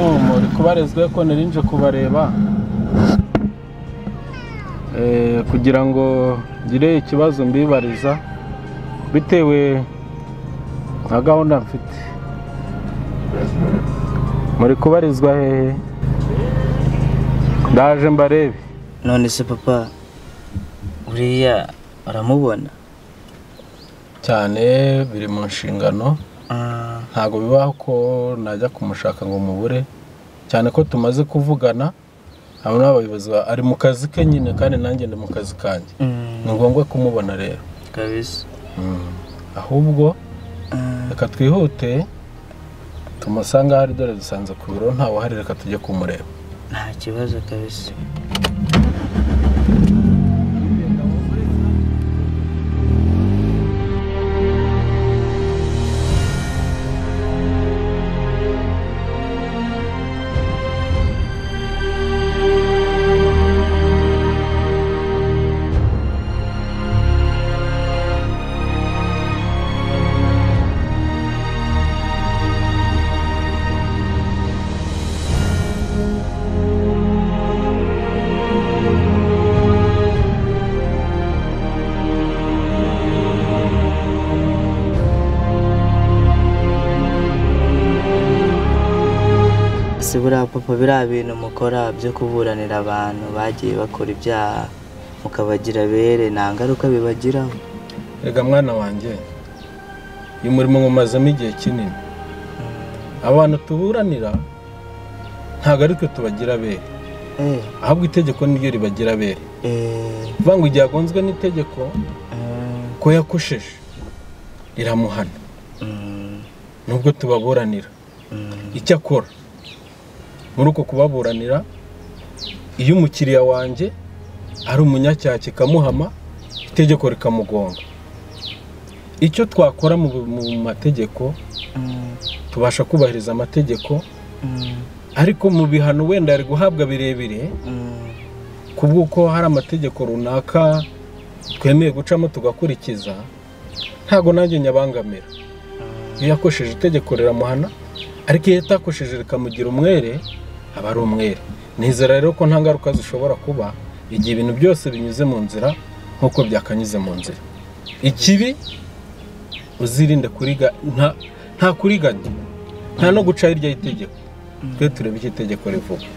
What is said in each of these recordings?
Muri kubarezwe ko narinje kubareba kugira ngo ngire ikibazo mbibariza bitewe na gahunda mfite. Muri kubarizwa hehe? Ndaje mbarebe. None se papa uriya aramubona? Cyane biri mu nshingano. Ntago bibaho ko najya kumushaka ngo mubure, cyane ko tumaze kuvugana abo n'abayobozi ari mu kazi ke nyine kandi nanjye ndi mu kazi kanjye. Ni ngombwa kumubona rero kabisa. Ahubwo reka twihute tumusanga hari, dore dusanze ku biro ntawe uhari, reka tujye kumureba. Nta kibazo kabisa. Buriya papa biriya bintu mukora byo kuburanira abantu bagiye bakora ibyaha mukabagira bere nta ngaruka bibagiraho? Rega mwana wanjye, uyu murimo nkumazemo igihe kinini. Abantu tuburanira ntabwo ari twe tubagira bere, ahubwo itegeko niryo ribagira bere. Kuvuga ngo igihe agonzwe n'itegeko ko yakosheje riramuhana nubwo tubaburanira. Icyo akora muri uko kubaburanira, iyo umukiriya wanjye ari umunyacyaha kikamuhama itegeko rikamugonga, icyo twakora mu mategeko tubasha kubahiriza amategeko, ariko mu bihano wenda ari guhabwa birebire kubw'uko hari amategeko runaka twemeye gucamo tugakurikiza, ntago nanjye nyabangamira. Iyo yakosheje itegeko riramuhana, ariko iyo atakosheje rikamugira umwere aba ari umwere. Nizera rero ko nta ngaruka zishobora kuba igihe ibintu byose binyuze mu nzira nk'uko byakanyuze mu nzira. Ikibi uzirinde kuriga, nta kuriganya, nta no guca hirya y'itegeko. Twe turebe icyo itegeko rivuga.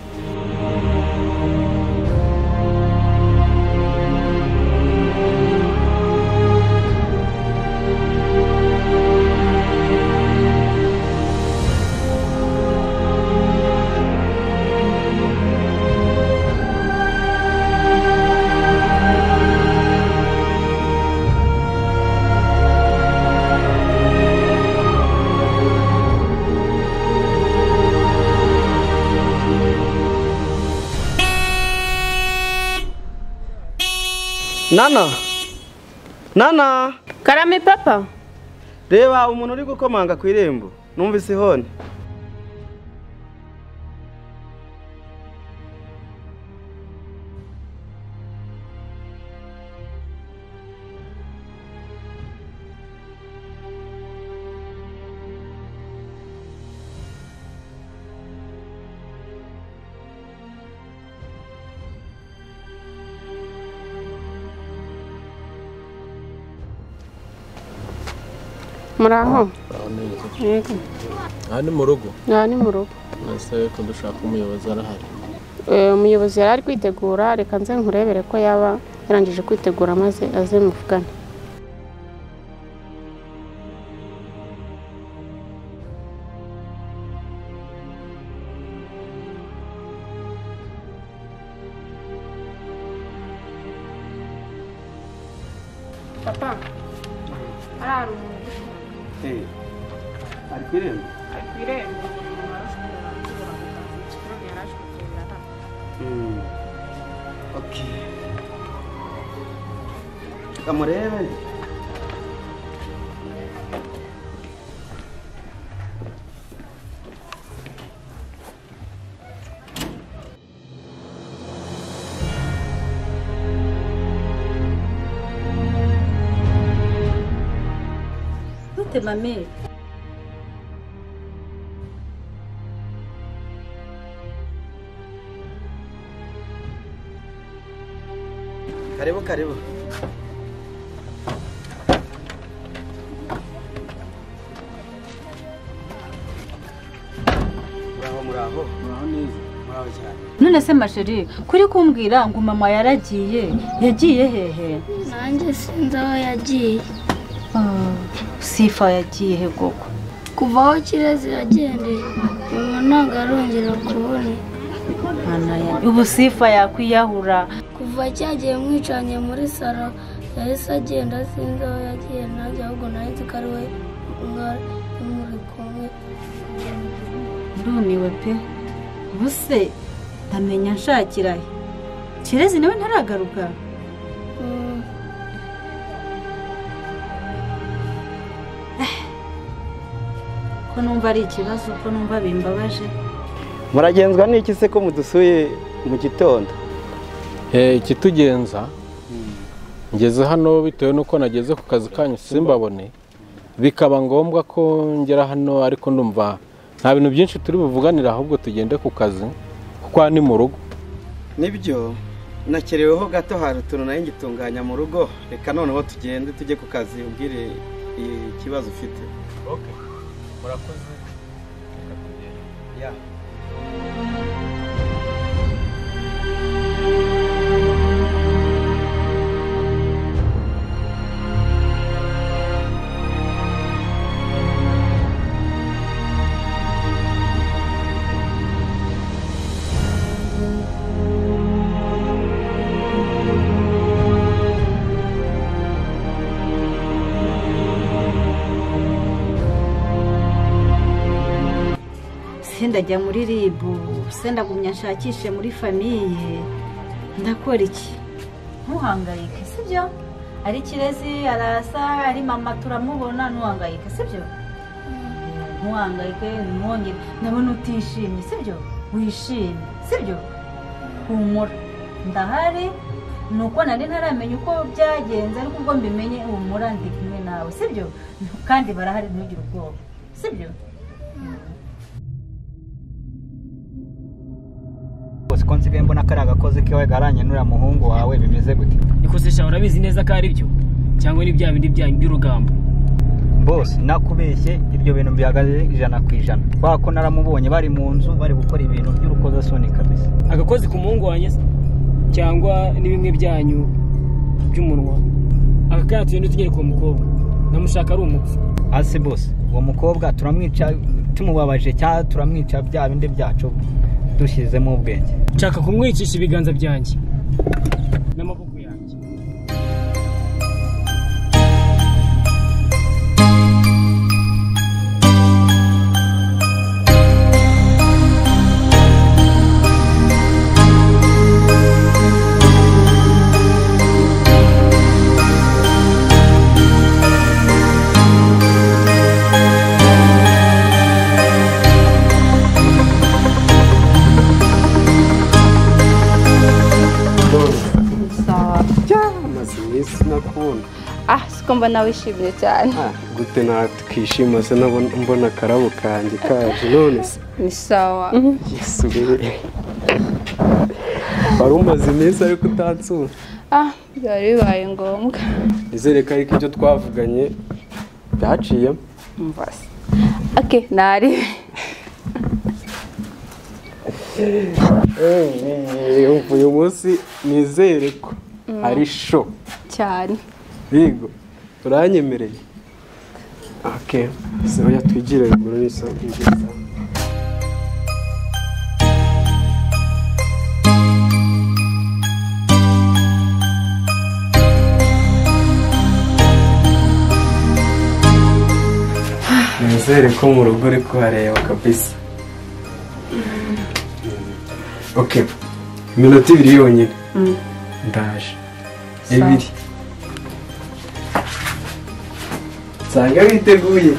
Nana, Nana. Karame papa. Reba umuntu uri gukomanga ku irembo. Numvise ihone. Muraho. Yego. Aha ni mu rugo. Aha ni mu rugo. Nase ko dushaka umuyobozi arahari. Umuyobozi yari ari kwitegura, reka nze nkurebere ko yaba yarangije kwitegura maze aze muvugane. Papa. Arahari umuntu. Ari ku irembo? Ari ku irembo. Okay. Kamurebe. Gute mame? Karibu karibu. Muraho muraho. Muraho neza. Muraho cyane. None se masheri, kuri kumbwira ngo mama yaragiye, yagiye hehe? Nanjye sinzi aho yagiye. Sifa yagiye he koko? Kuva aho Kirezi yagendeye, mama ntabwo arongera kuboneka. Ubu Sifa yakwiyahura. Kuva cyagiye mwicanye muri saro, yahise agenda sinzi aho yagiye, nanjye ahubwo nari nzi ko ari we mwari muri kumwe. Ndumiwe pe. Ubuse ndamenya nshakira he? Kirezi nawe ntaragaruka. Ko numva ari ikibazo, ko numva bimbabaje. Muragenzwa n'iki se ko mudusuye mu gitondo? Ikitugenza ngeze hano bitewe nuko nageze ku kazi kanyu simbabone, bikaba ngombwa ko ngera hano, ariko ndumva nta bintu byinshi turi buvuganira, ahubwo tugende ku kazi kuko ni mu rugo. Nibyo nakereweho gato, hari utuntu nayo ngitunganya mu rugo, reka noneho tugende tujye ku kazi ubwire ikibazo ufite. Okay. Murakoze. Reka tugende. Ya. Ndajya muri ribu, se ndagumya nshakishe muri famiye, ndakora iki? Ntuhangayike, sibyo? Ari Kirezi arasa, ari mama turamubona, ntuhangayike, sibyo? Ntuhangayike, ntuhongere, ndabona utishimye, sibyo? Wishimye, sibyo? Humura, ndahari, nuko nari ntaramenya uko byagenze, ariko ubwo mbimenye humura ndi kumwe nawe, sibyo? Kandi barahari, ntugire ubwoba, sibyo? Ko nsigaye mbona kari agakozi kiwe garanye n'uriya muhungu wawe, bimeze gute? Ikosesha urabizi neza ko ari byo cyangwa ni bya bindi byanyu by'urugambo? Boss, nakubeshye ibyo bintu bihagaze 100%. Kwa ko naramubonye bari mu nzu bari gukora ibintu by'urukozasoni kabisa. Agakozi ku muhungu wanjye cyangwa ni bimwe byanyu by'umunwa? Akakaya tugende tugere ku mukobwa, ndamushaka ari umupfu. Ase boss, uwo mukobwa turamwica tumubabaje cyangwa turamwica bya bindi byacu dushyizemo ubwenge? Nshaka kumwicisha ibiganza byanjye n'amaboko yanjye. Siko mbona wishimye cyane. Gute natwishima se mbona akarabo kanjye kaje none se? Ni sawa. Yesu we. Wari umaze iminsi ariko utansura. Byari bibaye ngombwa. Nizere ko ariko ibyo twavuganye byaciyemo. Umva se. Okay, nari. Uyu munsi nizere ko ari show cyane. Yego, uranyemereye. Okay, se oya twigire ruguru n'isa. Nizere ko mu rugo uri kuhareba kabisa. Okay, iminota 2 yonyine. Ndaje. 2. Nsanga witeguye.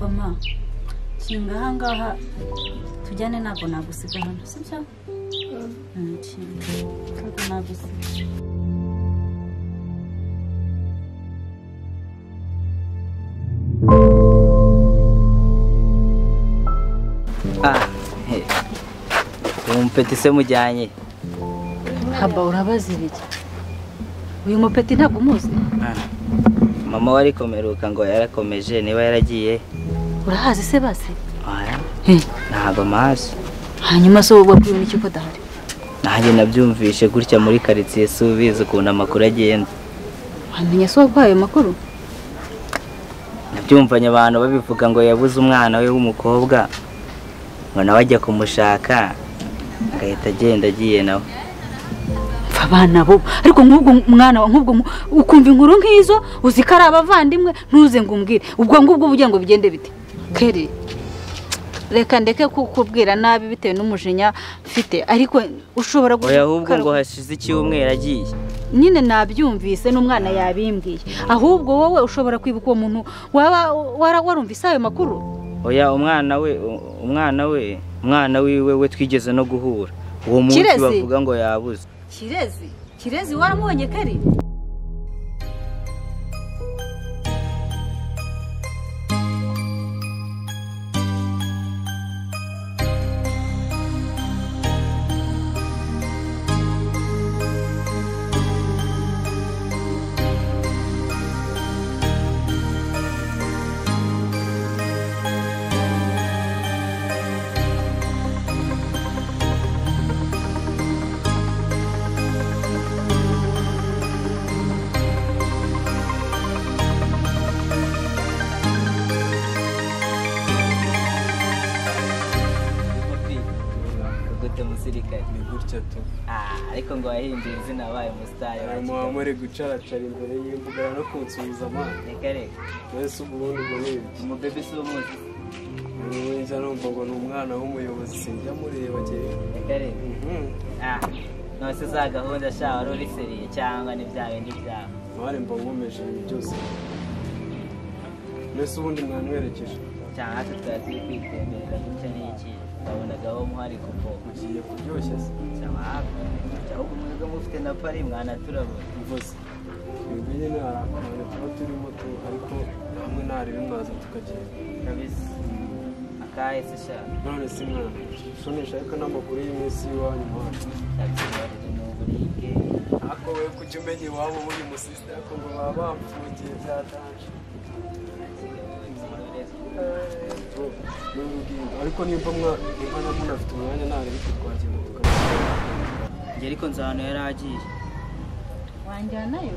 Umva ma, kinga aha ngaha tujyane, ntabwo nagusiga hano, sibyo? Kinga ntabwo nagusiga. Umupeti se mujyanye? Haba urabaza ibiki? Uyu mupeti ntabwo umuzi? Mama wari komeruka ngo yarakomeje, niba yaragiye. Urahazi se basi? Ntabwo mazi. Hanyuma se wowe wabwiwe n'iki ko adahari? Nanjye nabyumvishe gutya muri quartier, si ubizi ukuntu amakuru agenda. Wamenye se waguhaye ayo makuru? Nabyumvanye abantu babivuga ngo yabuze umwana we w'umukobwa, ngo nawe ajya kumushaka agahita agenda agiye nawe. Abana bo ariko nk'ubwo mwana nk'ubwo ukumva inkuru nk'izo uzi ko ari abavandimwe, ntuze ngo umbwire ubwo ngubwo ubugira ngo bigende bite? Keri, reka ndeke kukubwira nabi bitewe n'umujinya mfite, ariko ushobora Oya, ahubwo ngo hashize icyumweru agiye. Nyine nabyumvise n'umwana yabimbwiye. Ahubwo wowe ushobora kwibuka uwo muntu waba warumvise ayo makuru? Oya, umwana we umwana we umwana wiwe we twigeze no guhura uwo munsi bavuga ngo yabuze. Kirezi, Kirezi waramubonye Keri? Ni gutya tu. Ariko ngo wahinduye izina wabaye umusitari. Muba muri gucaracara imbere y'imbuga no kunsubiza amana. Reka reka. Wese ubundi ubwo ni ibiki? Umubebe si umuzi. Ubu njya numva ngo ni umwana w'umuyobozi, sinjya mureba njyewe. Reka reka. None za gahunda sha wari uri seriye cyangwa ni bya bindi byawe? Mwari mba nkomeje ibintu byose. Mbese ubundi mwanwerekeje? Cyangwa natwe twari turi kwitemberera gutya n'iki? Twabonagaho muhari kuko mugiye kuryoshya se? Cyangwa ahubwo mwebwe mufite na pari mwanaturabona. Mvuze twebwe nyine hari akantu tuba turimo tu, ariko hamwe ntarebe mwaza tukagenda. Kabisa. Akahe se sha? None si mwana ushonesha ariko n'amakuru y'iminsi y'iwanyu mwana. Ariko we kujya umenya iwabo w'uyu musisita ariko ngo baba bamfungiye byatanje. Ariko nimba nimba munafite umwanya ntarebe twagenda tukagenda. Njye ariko nzi ahantu yari agiye. Wanjyanayo?